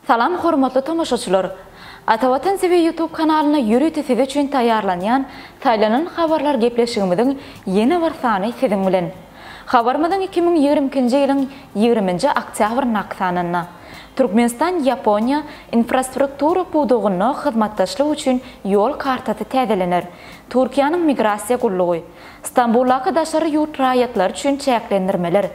Salam hormatly tomaşaçylar! Atavatan TV YouTube kanalynda ýörite siz üçin taýýarlanýan Saýlanan habarlar gepleşigimiziň ýene bir sany siziň bilen. Habarymyzyň 2022-nji ýylyň 20-nji oktýabryndaky sanynda Türkmenistan Ýaponiýa infrastruktura pudagynda hyzmatdaşlyk üçin ýol kartasy täzelener. Türkiýäniň migrasiýa gullugy Stambuldaky daşary ýurt raýatlary üçin çäklendirmeler.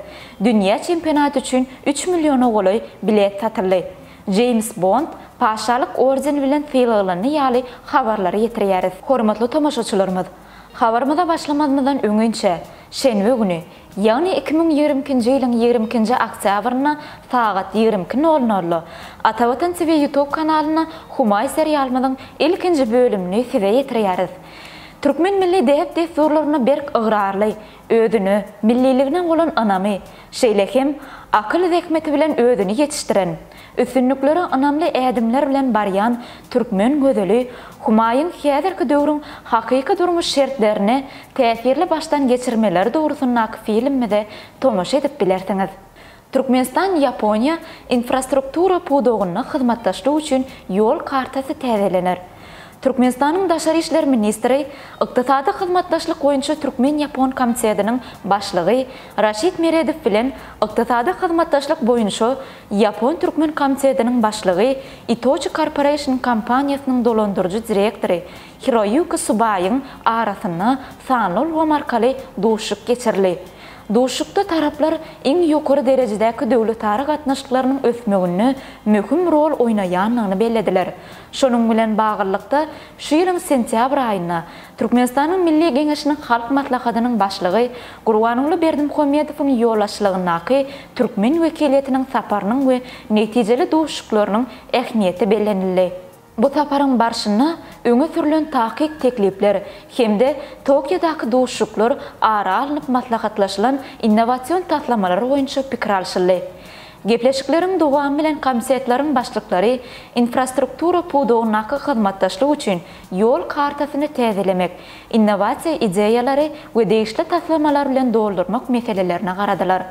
Dünýä çempionaty üçin üç milliona golaý bilet satyldy. Jeýms Bond Paşalyk ordeni bilen sylaglandy ýaly habarlary ýetirýäris. Hormatly tomaşaçylarymyz! Habarymyza başlamazymyzdan öňinçä, şenbe güni, ýagny 2022-nji ýylyň 22-nji oktýabrynda sagat 22 nol nolda Atavatan TV YouTube kanalynda Humaý serialymyzyň ilkinji bölümini size ýetirýäris. Türkmen milli däp-dessurlaryna berk ygrarly, özüne, milliligine bolan ynamy, şeýle hem akyl zähmeti bilen özüni ýetişdiren, üstünliklere ynamly ädimler bilen barýan türkmen gözeli Humaýyň häzirki döwrüň hakyky durmuş şertlerini täsirli başdan geçirmeleri dogrusyndaky filmimize tomaşa edip bilersiňiz. Türkmenistan-Ýaponiýa infrastruktura pudagynda hyzmatdaşlyk üçin ýol kartasy täzelener. Türkmenistanyň daşary işler ministri, Ykdysady hyzmatdaşlyk boýunça türkmen-ýapon komitetiniň başlygy Raşid Meredow bilen Ykdysady hyzmatdaşlyk boýunça ýapon-türkmen komitetiniň başlygy, Itochu Corporation kompaniýasynyň dolandyryjy direktory Hiroýuki Subaýyň arasynda sanly ulgam arkaly duşuşyk geçirildi. Duşuşykda taraplar iň ýokary derejedäki döwletara gatnaşyklarynyň ösmeginde möhüm rol oýnaýandygyny bellediler. Şunuň bilen baglylykda, şu ýylyň sentýabr aýynda Türkmenistanyň Milli Geňeşiniň Halk Maslahatynyň Başlygy Gurbanguly Berdimuhamedowyň ýolbaşçylygyndaky türkmen wekiliýetiniň saparynyň we netijeli duşuşyklarynyň ähmiýeti bellenildi. Bu saparyň barşynda öňe sürlen takyk teklipler hem-de Tokiodaky duşuşyklar ara alnyp maslahatlaşylan innowasion taslamalar boýunça pikir alşyldy. Gepleşikleriň dowamy bilen komitetleriň başlyklary infrastruktura pudagyndaky hyzmatdaşlyk üçin ýol kartasyny täzelemek, innowasiýa ideýalary we degişli taslamalar bilen doldurmak meselelerine garadylar.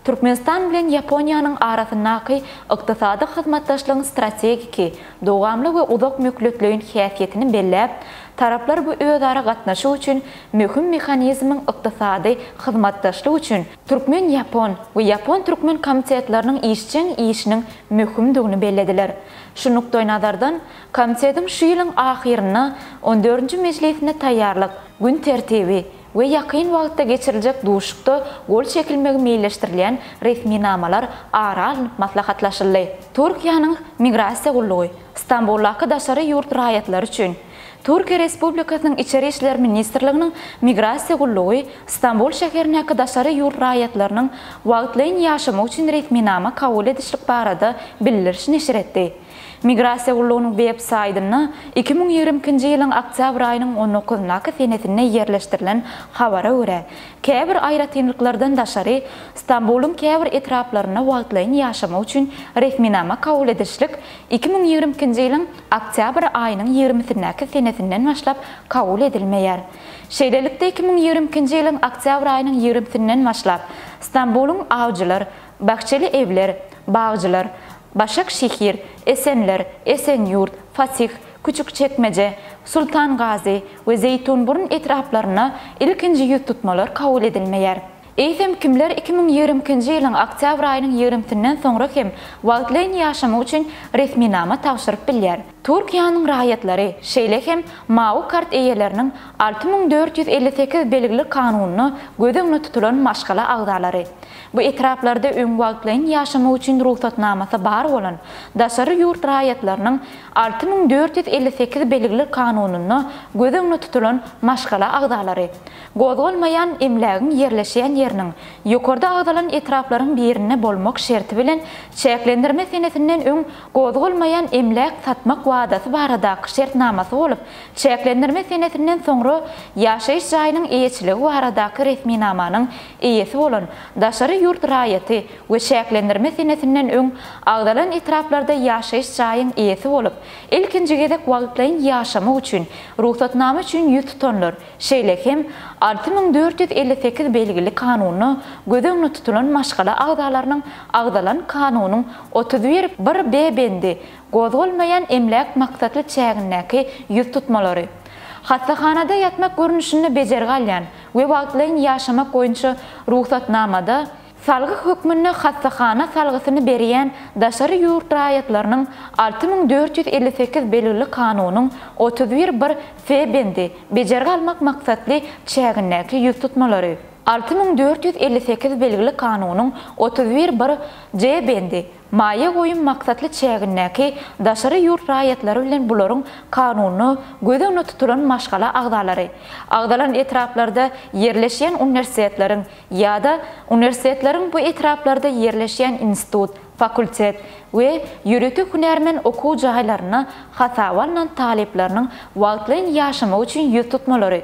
Türkmenistan bilen Ýaponiýanyň arasyndaky ykdysady hyzmatdaşlygyň strategiki, dowamly we uzak möhletleýin häsiýetini belläp, taraplar bu özara gatnaşyk üçin möhüm mehanizmiň ykdysady hyzmatdaşlyk üçin türkmen-ýapon we ýapon-türkmen komitetleriniň işjeň işiniň möhümdigini bellediler. Şu nukdaýnazardan, komitetiň şu ýylyň ahyrynda on dördünji mejlisine taýýarlyk gün tertibi we ýakyn wagtda geçiriljek duşuşykda gol çekilmegi meýilleşdirilýän resminamalar ara alnyp maslahatlaşyldy. Türkiýäniň Migrasiýa gullugy Stambuldaky daşary ýurt raýatlary üçin Türkiýe Respublikasynyň Içeri işler ministrliginiň Migrasiýa gullugy Stambul şäherindäki daşary ýurt raýatlarynyň wagtlaýyn ýaşamak üçin resminama kabul edişlik barada bildiriş neşir etdi. Migrasiýa gullugynyň web saýtynda 2022-nji ýylyň oktýabr aýynyň on dokuzyndaky senesinde ýerleşdirilen habara görä, käbir aýratynlyklardan daşary, Stambulyň käbir etraplarynda wagtlaýyn ýaşamak üçin resminama kabul edişlik 2022-nji ýylyň oktýabr aýynyň ýigrimisindäki senesinden başlap kabul edilmeýär. Şeýlelikde, 2022-nji ýylyň oktýabr aýynyň ýigrimisinden başlap, Stambulyň Awjylar, Bahçeli Ewler, Bagjylar, Başakşehir, Esenler, Esenýurt, Fatih, Küçükçekmeje, Sultangazy we Zeýtunburun etraplaryna ilkinji ýüztutmalar kabul edilmeýär. Eýsem, kimler 2022-nji ýylyň oktýabr aýynyň ýigrimisinden soňra hem wagtlaýyn ýaşamak üçin resminama tabşyryp bilýär? Türkiýäniň raýatlary, şeýle hem mawy kart eýeleriniň 6458 belgili kanunynda göz öňünde tutulan maşgala agzalary. Bu etraplarda öň wagtlaýyn ýaşamak üçin rugsatnamasy bar bolan daşary ýurt raýatlarynyň 6458 belgili kanunynda göz öňünde tutulan maşgala agzalary, gozgalmaýan emlägiň ýerleşýän ýeriniň ýokarda agzalan etraplaryň birinde bolmak şerti bilen çäklendirme senesinden öň gozgalmaýan emläk satmak. wadasy baradaky şertnamasy bolup, çäklendirme senesinden soňra ýaşaýyş jaýynyň eýeçiligi baradaky resminamanyň eýesi bolan daşary ýurt raýaty we çäklendirme senesinden öň agzalan etraplarda ýaşaýyş jaýyň eýesi bolup, ilkinji gezek wagtlaýyn ýaşamak üçin rugsatnama üçin ýüz tutanlar, şeýle hem 6458 belgili Kanunda göz öňünde tutulan maşgala agzalarynyň agzalan Kanunyň 31 bir b bendi gozgalmaýan emläk maksatly çägindäki ýüztutmalary, hassahanada ýatmak görnüşinde bejergi alýan we wagtlaýyn ýaşamak boýunça rugsatnamada Salgy hökmünde hassahana salgysyny berýän daşary ýurt raýatlarynyň 6458 belgili Kanunyň 31 bir f bendi bejergi almak maksatly çägindäki ýüztutmalary, 6458 belgili Kanunyň 31 bir c bendi maýa goýum maksatly çägindäki daşary ýurt raýatlary bilen bularyň Kanunda göz öňünde tutulan maşgala agzalary, agzalan etraplarda ýerleşýän uniwersitetleriň ýa-da uniwersitetleriň bu etraplarda ýerleşýän institut, fakultet we ýörite hünärmen okuw jaýlarynda hasaba alnan talyplarynyň wagtlaýyn ýaşamak üçin ýüztutmalary,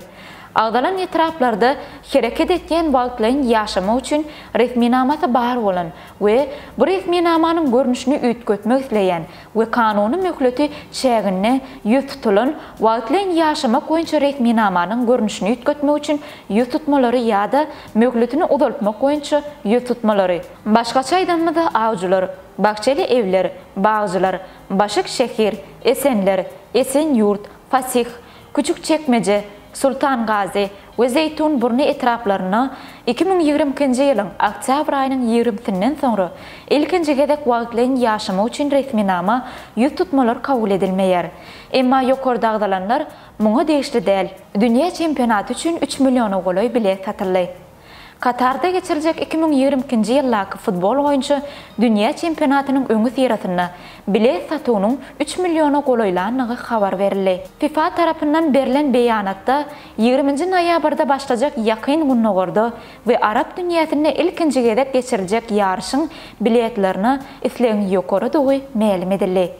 agzalan etraplarda hereket etýän wagtlaýyn ýaşamak üçin resminamasy bar bolan we bu resminamanyň görnüşini üýtgetmek isleýän we kanuny möhleti çäginde ýüztutulan wagtlaýyn ýaşamak boýunça resminamanyň görnüşini üýtgetmek üçin ýüztutmalary ýa-da möhletini uzaltmak boýunça ýüztutmalary. Başgaça aýdanymyzda Awjylar, Bahçeli evler, Bagjylar, Başyk şehir, Esenler, Esenýurt, Fasih, Küçükçekmeje, Sultangazy we Zeýtunburny etraplarynda 2022-nji ýylyň oktýabr aýynyň ýigrimisinden soňra ilkinji gezek wagtlaýyn ýaşamak üçin resminama ýüztutmalar kabul edilmeýär. Emma ýokarda agzalanlar muňa degişli däl. Dünýä çempionaty üçin üç milliona golaý bilet satyldy. Katarda geçiriljek 2022-nji ýyldaky futbol boýunça dünýä çempionatynyň öňüsyrasynda bilet satuwynyň üç milliona golaýlandygy habar berildi. FIFA tarapyndan berlen beýanatda ýigriminji noýabrda başlajak Ýakyn Gündogarda we arap dünýäsinde ilkinji gezek geçiriljek ýaryşyň biletlerine islegiň ýokarydygy mälim edildi.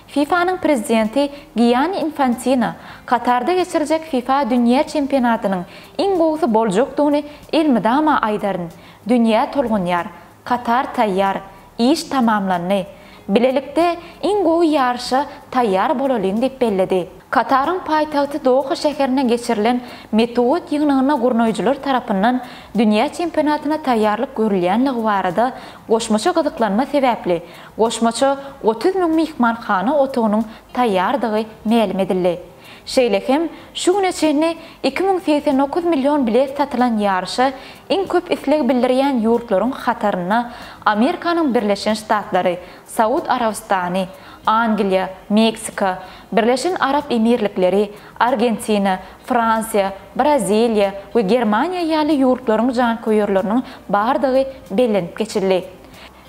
FIFA-nyň prezidenti Gianni Infantino Katarda geçiriljek FIFA dünýä çempionatynyň iň gowusy boljakdygyny elmydama aýdaryn. Dünýä tolgunýar. Katar taýýar. Iş tamamlandy. Bilelikde iň gowy ýaryşa taýýar bolalyň diýip belledi. Kataryň paýtagty Doha şäherinde geçirilen metbugat ýygnagynda gurnaýjylar tarapyndan dünýä çempionatyna taýýarlyk görülýänligi barada goşmaça gyzyklanma sebäpli goşmaça 30 müň myhmanhana otagynyň taýýardygy mälim edildi. Şeýle hem, şu güne çenli 2089 million bilet satylan ýaryşa iň köp isleg bildirýän ýurtlaryň hatarynda Amerikanyň Birleşen Ştatlary, Saud Arabystany, Angliýa, Meksika, Birleşen Arap Emirlikleri, Argentina, Fransiýa, Braziliýa we Germaniýa ýaly ýurtlaryň janköýerleriniň bardygy bellenip geçildi.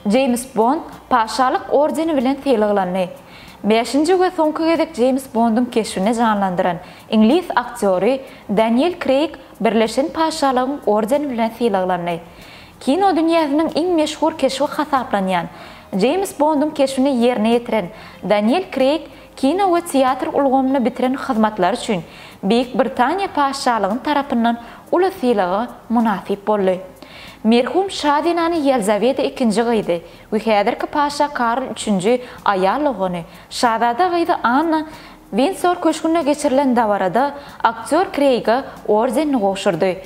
Jeýms Bond Paşalyk ordeni bilen sylaglandy. Bäşinji we soňky gezek Jeýms Bonduň keşbini janlandyran iňlis aktýory Daniel Kreýg Birleşen Paşalygyň ordeni bilen sylaglandy. Kino dünýäsiniň iň meşhur keşbi hasaplanýan Jeýms Bonduň keşbini ýerine ýetiren Daniel Kreýg kino we teatr ulgamyna bitiren hyzmatlary üçin Beýik Britaniýa Patyşalygyny tarapyndan uly sylaga mynasyp boldy. Merhum şa zenany Ýelizaweta ikinji gyzy we häzirki patyşa Karl üçünji aýal dogany, şazada gyzy Anna Windsor köşgünde geçirilen dabarada aktýor Kreýge ordenini gowşurdy.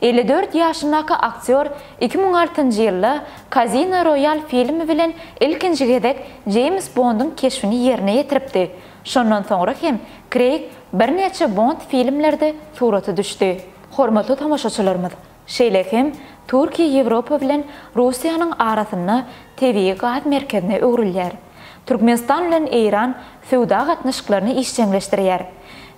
54 ýaşyndaky aktýor 2006-njy ýylda Kazino Roýal filmi bilen ilkinji gezek Jeýms Bonduň keşbini ýerine ýetiripdi. Şondan soňra hem Kreýg birnäçe Bond filmlerde surata düşdi. Hormatly tomaşaçylarymyz, şeýle hem Türkiýe Ýewropa bilen Russiýanyň arasynda tebigy gaz merkezine öwrülýär. Türkmenistan bilen Eýran söwda gatnaşyklaryny işjeňleşdirýär.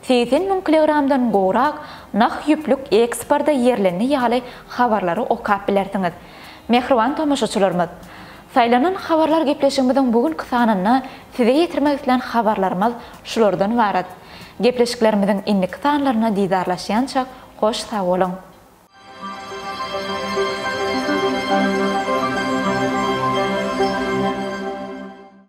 80 müň kilogramdan gowrak nah ýüplük eksporta ýerlendi ýaly habarlary okap bilersiňiz. Mähriban tomaşaçylarymyz! Saýlanan habarlar gepleşigimiziň bu günki sanynda size ýetirmek islän habarlarymyz şulardan ybarat. Gepleşiklerimiziň indiki sanlarynda didarlaşýançak hoş sag boluň!